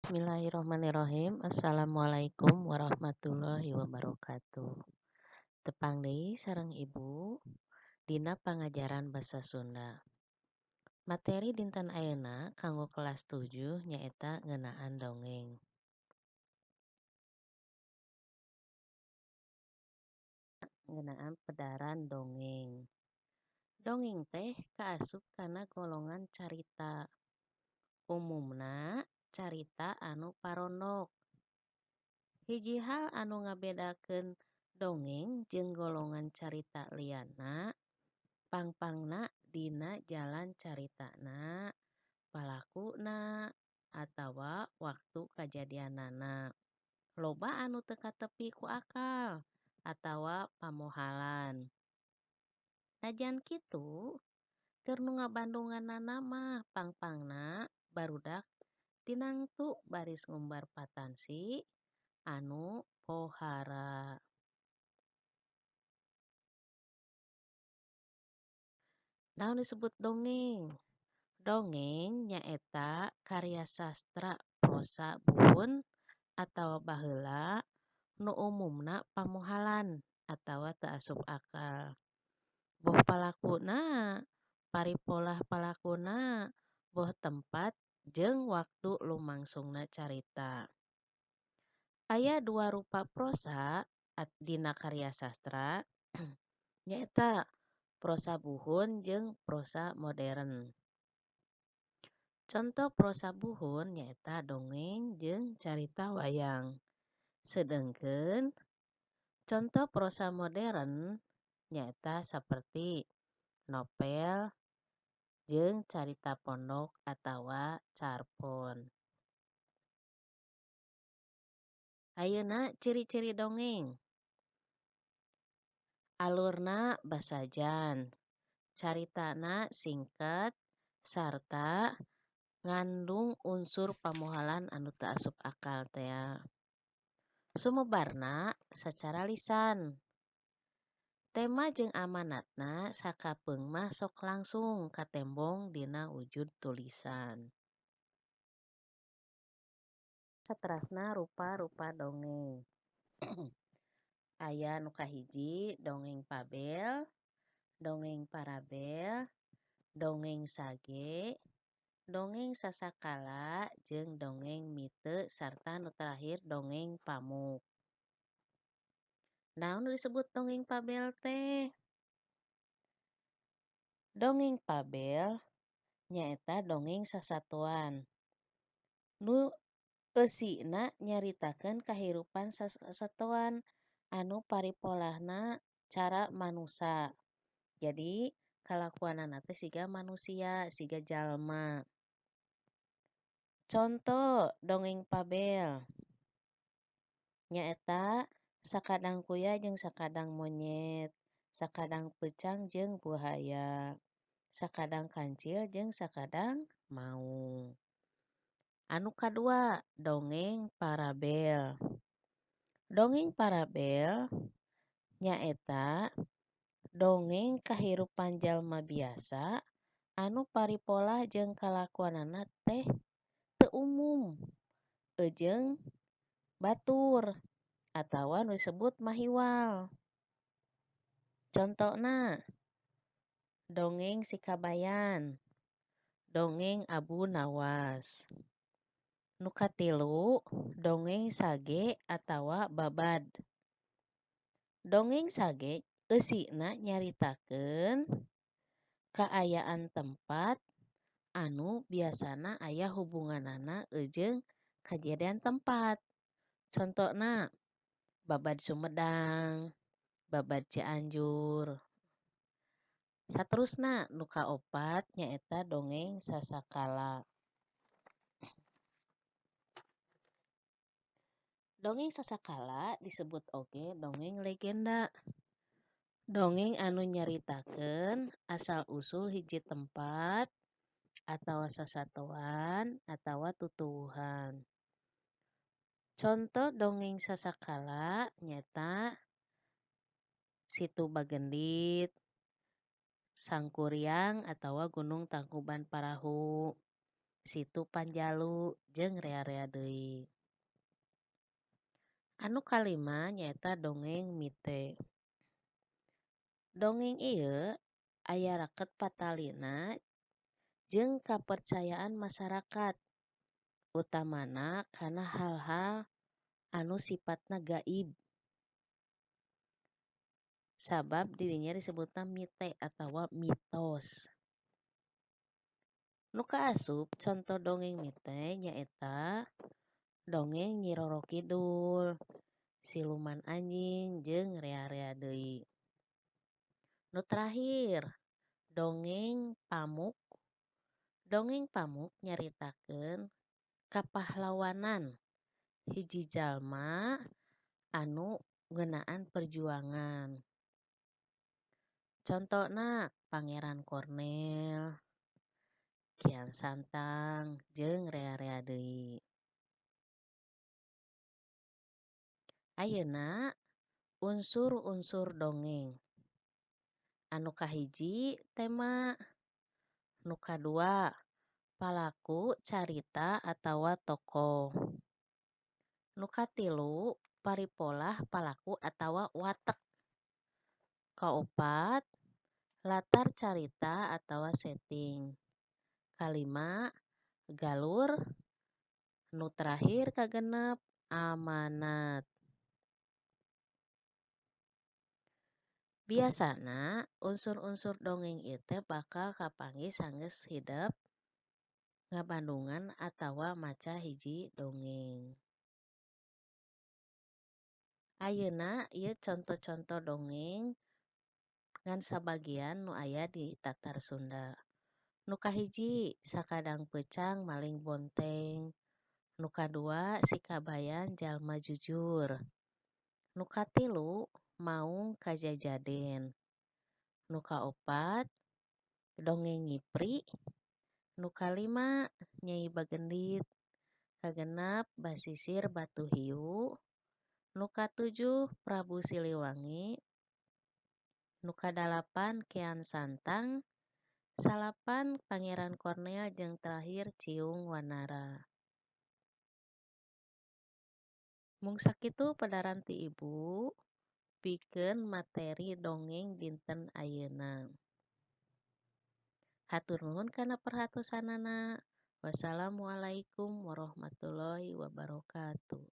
Bismillahirrahmanirrahim. Assalamualaikum warahmatullahi wabarakatuh. Tepang deui sareng Ibu dina pangajaran basa Sunda. Materi dinten ayeuna kanggo kelas 7 nyaeta ngeunaan dongeng. Ngeunaan pedaran dongeng. Dongeng teh kaasup kana golongan carita. Umumna carita anu parondok. Hiji hal anu ngabedakeun dongeng jeung golongan carita lianna, pangpangna dina jalan caritana, palakuna, atawa waktu kajadianana. Loba anu teu katepi ku akal atawa pamohalan. Najan kitu, keur nu ngabandunganana mah pangpangna barudak tinangtu baris ngumbar patansi anu pohara. Naon disebut dongeng? Dongeng nyaeta karya sastra prosa buhun atawa baheula nu umumna pamohalan atawa teu asup akal. Boh palakuna, paripolah palakuna, boh tempat jeung waktu lumangsungna carita. Aya dua rupa prosa dina karya sastra nyaeta prosa buhun jeung prosa modern. Conto prosa buhun nyaeta dongeng jeung carita wayang. Sedengkeun conto prosa modern nyaeta saperti novel jeung carita pondok atawa carpon. Ayeuna ciri-ciri dongeng. Alurna basajan, caritana singkat sarta ngandung unsur pamohalan anu teu asup akal tea. Sumebarna sacara lisan. Tema jeung amanatna sakapeung mah sok langsung katembong dina wujud tulisan. Saterasna rupa-rupa dongeng. Aya nu kahiji dongeng fabel, dongeng parabel, dongeng sage, dongeng sasakala, jeung dongeng mite sarta nu terakhir dongeng pamuk. Naon nu disebut dongeng fabel teh? Dongeng fabel nyaeta dongeng sasatuan nu eusina nyaritakeun kahirupan sasatuan anu paripolahna cara manusa. Jadi kalakuanana teh siga manusia, siga jalma. Conto dongeng fabel nyaeta sakadang kuya jeung sakadang monyet, sakadang peucang jeung buhaya, sakadang kancil jeung sakadang maung. Anu kadua dongeng parabel. Dongeng parabel nyaeta dongeng kahirupan jalma biasa anu paripolah jeung kalakuanana teh teu umum jeung batur atawa nu disebut mahiwal. Contona dongeng Si Kabayan, dongeng Abu Nawas. Nu katilu dongeng sage atawa babad. Dongeng sage eusina nyaritakeun kaayaan tempat anu biasana aya hubunganana jeung kajadian tempat. Contona babad Sumedang, babad Cianjur. Saterusna nu kaopat nyaeta dongeng sasakala. Dongeng sasakala disebut oge dongeng legenda. Dongeng anu nyaritakeun asal usul hiji tempat atawa sasatoan atawa tutuwuhan. Conto dongeng sasakala nyaeta Situ Bagendit, Sangkuriang atawa Gunung Tangkuban Parahu, Situ Panjalu jeung rea-rea deui. Anu kalima nyaeta dongeng mite. Dongeng ieu aya raket patalina jeung kapercayaan masyarakat, utamana kana hal-hal anu sifatna gaib. Sabab dirinya disebutna mite atawa mitos. Nu kaasup conto dongeng mite nyaeta dongeng Nyi Roro Kidul, siluman anjing jeung rea-rea deui. Nu terakhir, dongeng Pamuk. Dongeng Pamuk nyaritakeun kapahlawanan hiji jalma anu ngeunaan perjuangan. Contona Pangeran Kornel, Kian Santang jeung rea-rea deui. Ayeuna unsur-unsur dongeng. Anu kahiji tema, nu kadua palaku carita atawa tokoh, nu katilu paripolah palaku atawa watek, kaopat latar carita atawa setting, kalima galur, nu terakhir kagenep amanat. Biasana unsur-unsur dongeng ieu teh bakal kapanggih sanggeus hidep ngabandungan atawa maca hiji dongeng. Ayeuna ieu conto-conto dongeng ngan sabagian nu aya di Tatar Sunda. Nu kahiji Sakadang Peucang Maling Bonteng, nu kadua Si Kabayan Jalma Jujur, nu katilu Maung Kajajaden, nu kaopat Dongeng Ngipri, nu kalima Nyai Bagendit, kagenep Basisir Batu Hiu, nu katujuh Prabu Siliwangi, nu kadalapan Kian Santang, salapan Pangeran Kornel jeung terakhir Ciung Wanara. Mung sakitu padaran ti ibu pikeun materi dongeng dinten ayeuna. Hatur nuhun kana perhatosanana. Wassalamualaikum warahmatullahi wabarakatuh.